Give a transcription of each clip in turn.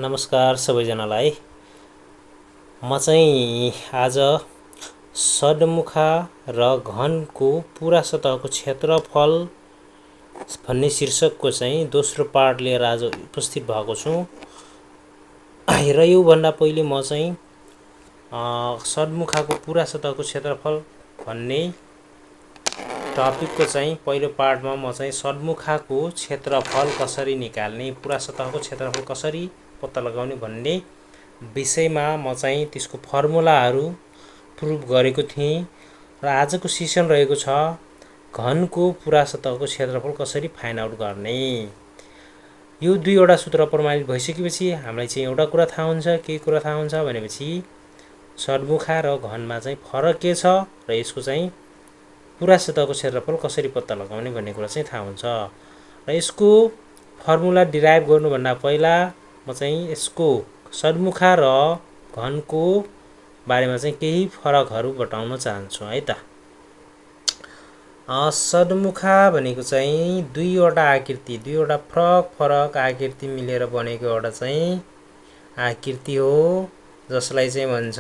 नमस्कार सबैजनालाई। म चाहिँ आज सडमुखा र घनको पुरा सतहको क्षेत्रफल भन्ने शीर्षकको चाहिँ दोस्रो पार्ट लिएर आज उपस्थित भएको छु। र योभन्दा पहिले म चाहिँ सडमुखाको पुरा सतहको क्षेत्रफल भन्ने टपिकको चाहिँ पहिलो पार्टमा म चाहिँ सडमुखाको क्षेत्रफल कसरी निकाल्ने, पुरा सतहको क्षेत्रफल कसरी पत्ता लगाउने भन्ने विषयमा म चाहिँ त्यसको फर्मुलाहरू प्रुभ गरेको थिएँ। र आजको सेसन रहेको छ घनको पुरा सतहको क्षेत्रफल कसरी फाइन्ड आउट गर्ने। यो दुईवटा सूत्र प्रमाणित भइसकेपछि हामीलाई चाहिँ एउटा कुरा थाहा हुन्छ। के कुरा थाहा हुन्छ भनेपछि सडमुखा र घनमा चाहिँ फरक के छ र यसको चाहिँ पुरा सतहको क्षेत्रफल कसरी पत्ता लगाउने भन्ने कुरा चाहिँ थाहा हुन्छ। र यसको फर्मुला डिराइभ गर्नुभन्दा पहिला म चाहिँ यसको सडमुखा र घनको बारेमा चाहिँ केही फरकहरू बताउन चाहन्छु है त। सडमुखा भनेको चाहिँ दुईवटा फरक फरक आकृति मिलेर बनेको एउटा चाहिँ आकृति हो, जसलाई चाहिँ भन्छ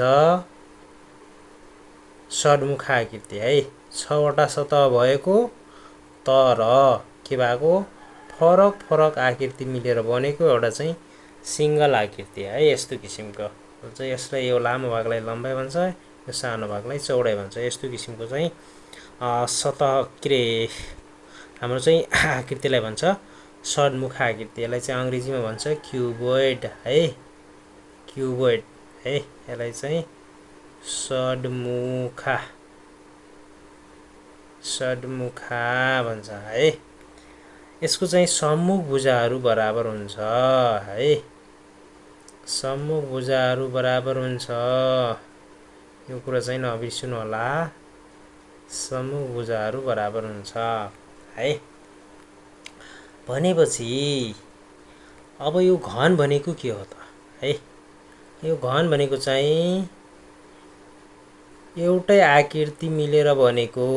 सडमुखा आकृति है। 6वटा सतह भएको तर के भएको फरक फरक आकृति मिलेर बनेको एउटा चाहिँ सिंगल आकृति है। यस्तो किसिमको चाहिँ यसलाई यो लामो भागलाई लम्बाइ भन्छ, यो सानो भागलाई चौडाइ भन्छ। यस्तो किसिमको चाहिँ सतह हाम्रो चाहिँ आकृतिलाई भन्छ सडमुखा आकृति। यसलाई चाहिँ अंग्रेजीमा भन्छ क्युबोइड है, क्युबोइड है। यसलाई चाहिँ सडमुखा भन्छ है। यसको चाहिँ सम्मुख भुजाहरू बराबर हुन्छ है, सम्मुख भुजाहरू बराबर हुन्छ। यो कुरा चाहिँ नबिर्सनु होला, सम्मुख भुजाहरू बराबर हुन्छ है। भनेपछि अब यो घन भनेको के हो त है। यो घन भनेको चाहिँ एउटै आकृति मिलेर बनेको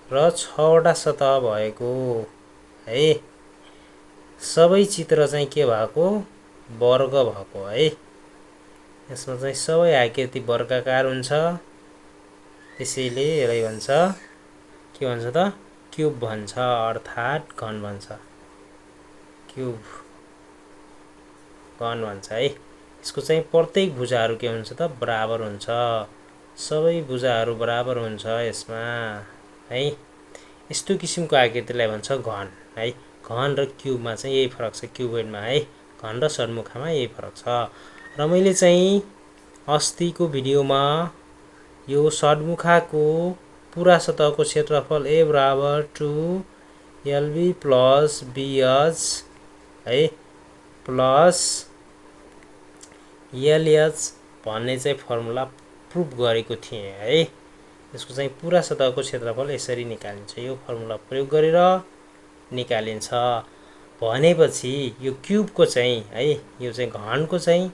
र 6वटा सतह भएको है। सबै चित्र चाहिँ के भएको वर्ग भएको है। यसमा चाहिँ सबै आकृति वर्गाकार हुन्छ, त्यसैले यसलाई भन्छ के भन्छ त क्युब भन्छ, अर्थात् घन भन्छ, क्युब घन भन्छ है। यसको चाहिँ प्रत्येक भुजाहरू के हुन्छ त बराबर हुन्छ, सबै भुजाहरू बराबर हुन्छ यसमा है। यस्तो किसिमको आकृतिलाई भन्छ घन है। घन र क्युबमा चाहिँ यही फरक छ, क्युबोइडमा है। घन र सडमुखामा यही फरक छ। र मैले चाहिँ अस्तिको भिडियोमा यो सडमुखाको पुरा सतहको क्षेत्रफल A बराबर 2LB प्लस BH है प्लस LH भन्ने चाहिँ फर्मुला प्रुभ गरेको थिएँ है। यसको चाहिँ पुरा सतहको क्षेत्रफल यसरी निकालिन्छ, यो फर्मुला प्रयोग गरेर निकालिन्छ। भनेपछि यो क्युबको चाहिँ है, यो चाहिँ घनको चाहिँ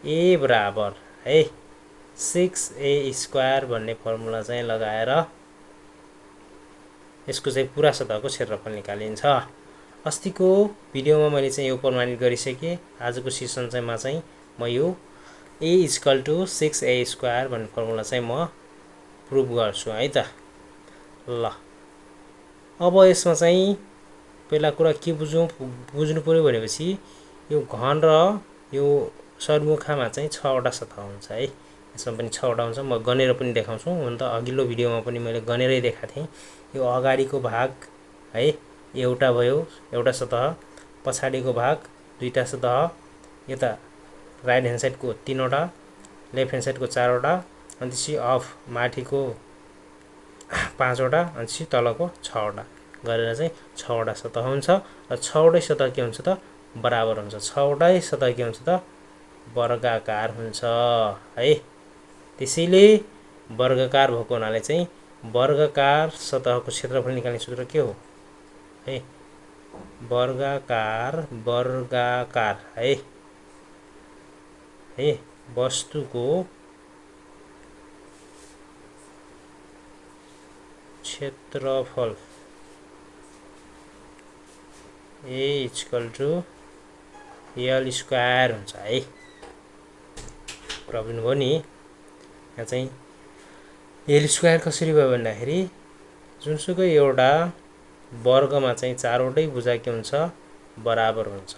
A बराबर है 6A² भन्ने फर्मुला चाहिँ लगाएर यसको चाहिँ पुरा सतहको क्षेत्रफल निकालिन्छ। अस्तिको भिडियोमा मैले चाहिँ यो प्रमाणित गरिसकेँ। आजको सेसन चाहिँ म यो A = 6A² भन्ने फर्मुला चाहिँ म प्रुभ गर्छु है त। ल अब यसमा चाहिँ पहिला कुरा के बुझ्नु पर्यो भनेपछि यो घन र यो सडमुखामा चाहिँ 6वटा सतह हुन्छ है। यसमा पनि 6वटा हुन्छ। म गनेर पनि देखाउँछु। हुन त अघिल्लो भिडियोमा पनि मैले गनेरै देखाएको थिएँ। यो अगाडिको भाग है एउटा भयो, एउटा सतह, पछाडिको भाग दुईटा सतह, यता राइट ह्यान्ड साइडको 3वटा, लेफ्ट ह्यान्ड साइडको 4वटा, अनि त्यसपछि अफ माथिको 5वटा, अनि त्यसपछि तलको 6वटा गरेर चाहिँ 6वटा सतह हुन्छ। र 6वटै सतह के हुन्छ त बराबर हुन्छ, 6वटै सतह के हुन्छ त वर्गाकार हुन्छ है। त्यसैले वर्गाकार भएको हुनाले चाहिँ वर्गाकार सतहको क्षेत्रफल निकाल्ने सूत्र के हो है, वर्गाकार है वस्तुको क्षेत्रफल A = यल स्क्वायर हुन्छ है। कुरा बुझ्नुभयो नि। यहाँ चाहिँ यल स्क्वायर कसरी भयो भन्दाखेरि जुनसुकै एउटा वर्गमा चाहिँ चारवटै भुजा के हुन्छ बराबर हुन्छ।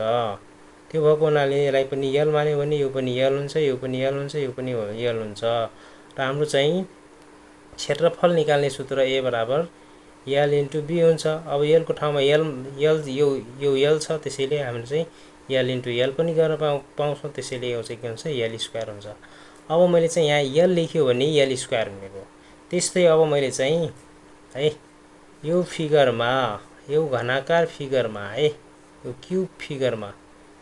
त्यो भएको हुनाले यसलाई पनि यल मान्यो भने यो पनि यल हुन्छ, यो पनि यल हुन्छ, यो पनि यल हुन्छ। र हाम्रो चाहिँ क्षेत्रफल निकाल्ने सूत्र ए बराबर यल इन्टु बी हुन्छ। अब यलको ठाउँमा यल यल यो यल छ, त्यसैले हामीले चाहिँ यल इन्टु यल पनि गर्न पाउँछौँ, त्यसैले यो चाहिँ के हुन्छ यल स्क्वायर हुन्छ। अब मैले चाहिँ यहाँ यल लेख्यो भने यल स्क्वायर हुने भयो। त्यस्तै अब मैले चाहिँ है यो फिगरमा यो घनाकार फिगरमा है यो क्युब फिगरमा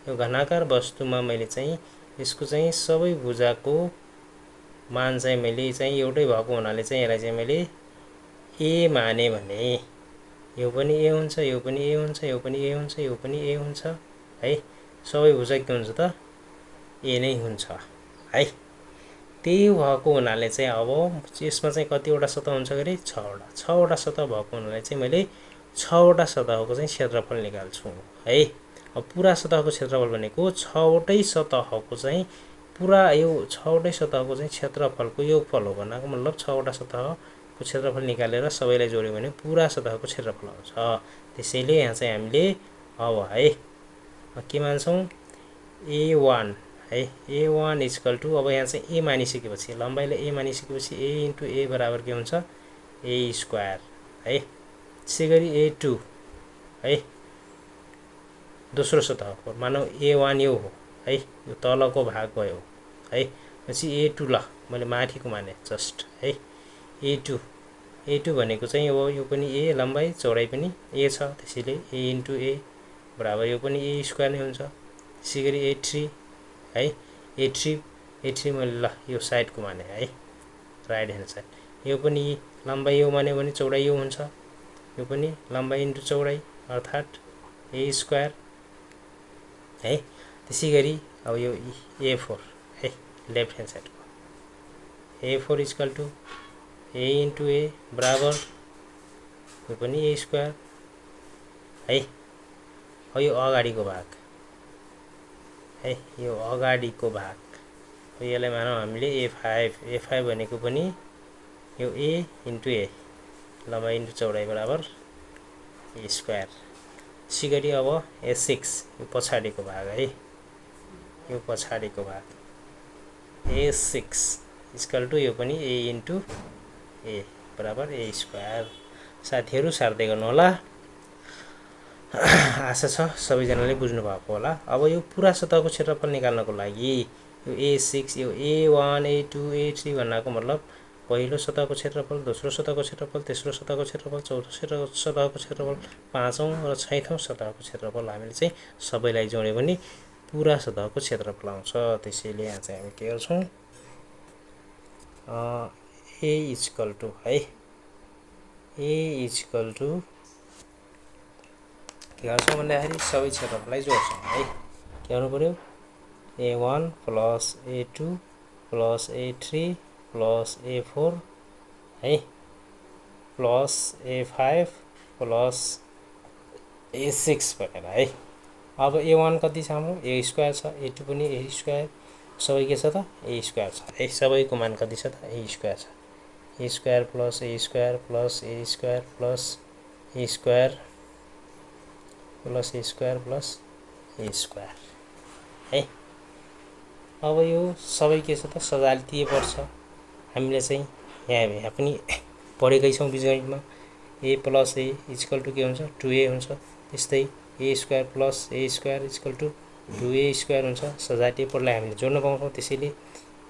यो घनाकार वस्तुमा मैले चाहिँ यसको चाहिँ सबै भुजाको मान चाहिँ मैले चाहिँ एउटै भएको हुनाले चाहिँ यसलाई चाहिँ मैले ए माने भने यो पनि ए हुन्छ, यो पनि ए हुन्छ, यो पनि ए हुन्छ, यो पनि ए हुन्छ है। सबै भुजा के हुन्छ त ए नै हुन्छ है। त्यही भएको हुनाले चाहिँ अब यसमा चाहिँ कतिवटा सतह हुन्छ गरे 6वटा सतह भएको हुनाले चाहिँ मैले 6वटा सतहको चाहिँ क्षेत्रफल निकाल्छु है। अब पुरा सतहको क्षेत्रफल भनेको 6वटै सतहको चाहिँ पुरा यो 6वटै सतहको चाहिँ क्षेत्रफलको योगफल हो। भन्नाको मतलब 6वटा सतहको क्षेत्रफल निकालेर सबैलाई जोड्यो भने पुरा सतहको क्षेत्रफल आउँछ। त्यसैले यहाँ चाहिँ हामीले अब है के मान्छौँ a1 है। a1 इक्वल टु अब यहाँ चाहिँ ए मानिसकेपछि लम्बाइलाई ए मानिसकेपछि ए इन्टु ए बराबर के हुन्छ ए स्क्वायर है। त्यसै गरी a2 है दोस्रो सतहको मानौ a1 यो हो है, यो तलको भाग भयो है। पछि a2 ल मैले माथिको माने जस्ट है। a2 भनेको चाहिँ अब यो पनि ए लम्बाइ चौडाइ पनि ए छ, त्यसैले ए इन्टु ए बराबर यो पनि ए स्क्वायर नै हुन्छ। त्यसै गरी a3 है a3 मैले ल यो साइडको माने है राइट ह्यान्ड साइड। यो पनि लम्बाइ यो माने भने चौडाइ यो हुन्छ, यो पनि लम्बाइ इन्टु चौडाइ अर्थात् ए स्क्वायर है। त्यसै गरी अब यो a4 है लेफ्ट ह्यान्ड साइडको a4 equal to a into a बराबर यो पनि ए स्क्वायर है। यो अगाडिको भाग है, यो अगाडिको भाग यसलाई मानौँ हामीले a5 भनेको पनि यो ए इन्टु ए लम्बाइ इन्टु चौडाइ बराबर ए स्क्वायर। त्यसै गरी अब a6 यो पछाडिको भाग है, यो पछाडिको भाग a6 इक्वल टु यो पनि ए इन्टु ए बराबर ए स्क्वायर। साथीहरू सार्दै गर्नु होला। आशा छ सबैजनाले बुझ्नु भएको होला। अब यो पुरा सतहको क्षेत्रफल निकाल्नको लागि यो a6 यो a1 a2 a3 भन्नाको मतलब पहिलो सतहको क्षेत्रफल, दोस्रो सतहको क्षेत्रफल, तेस्रो सतहको क्षेत्रफल, चौथो सतहको क्षेत्रफल, पाँचौं र छैठौं सतहको क्षेत्रफल हामीले चाहिँ सबैलाई जोड्यो भने पुरा सतहको क्षेत्रफल आउँछ। त्यसैले यहाँ चाहिँ हामी के गर्छौँ ए इक्वल टु है ए इक्वल टु के गर्छौँ भन्दाखेरि सबै क्षेत्रफललाई जोड्छौँ है। के गर्नु पर्यो a1 plus a2 plus a3 plus a4 है प्लस a5 प्लस a6 भनेर है। अब a1 कति छ हाम्रो ए स्क्वायर छ, a2 पनि ए स्क्वायर, सबै के छ त ए स्क्वायर छ है। सबैको मान कति छ त ए स्क्वायर छ। ए square plus a square plus a square plus a square plus a square plus a square है। अब यो सबै के छ त सजातीय पर्छ। हामीले चाहिँ यहाँ पनि पढेकै छौँ बीजगणितमा a plus a equal to के हुन्छ 2a हुन्छ। त्यस्तै a square plus a square equal to 2a square हुन्छ। सजातीय पदलाई हामीले जोड्न पाउँछौँ। त्यसैले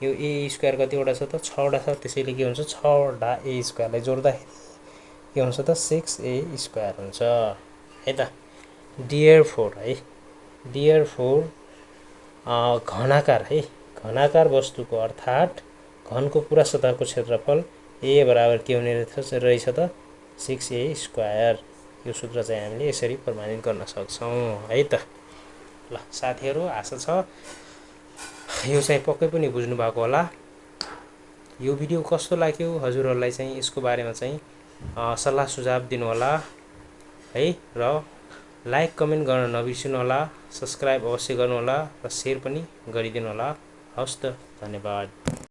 यो ए स्क्वायर कतिवटा छ त 6वटा छ, त्यसैले के हुन्छ 6वटा ए स्क्वायरलाई जोड्दाखेरि के हुन्छ त 6a स्क्वायर हुन्छ है त। डियर4 है डियर4 घनाकार है घनाकार वस्तुको अर्थात् घनको पुरा सतहको क्षेत्रफल ए बराबर के हुने रहेछ त 6a स्क्वायर। यो सूत्र चाहिँ हामीले यसरी प्रमाणित गर्न सक्छौँ है त। ल साथीहरू आशा छ यो चाहिँ पक्कै पनि बुझ्नु भएको होला। यो भिडियो कस्तो लाग्यो हजुरहरूलाई चाहिँ यसको बारेमा चाहिँ सल्लाह सुझाव दिनु होला है। र लाइक कमेन्ट गर्न नबिर्सिनु होला, सब्स्क्राइब अवश्य गर्नुहोला र सेयर पनि गरिदिनु होला। हवस् त, धन्यवाद।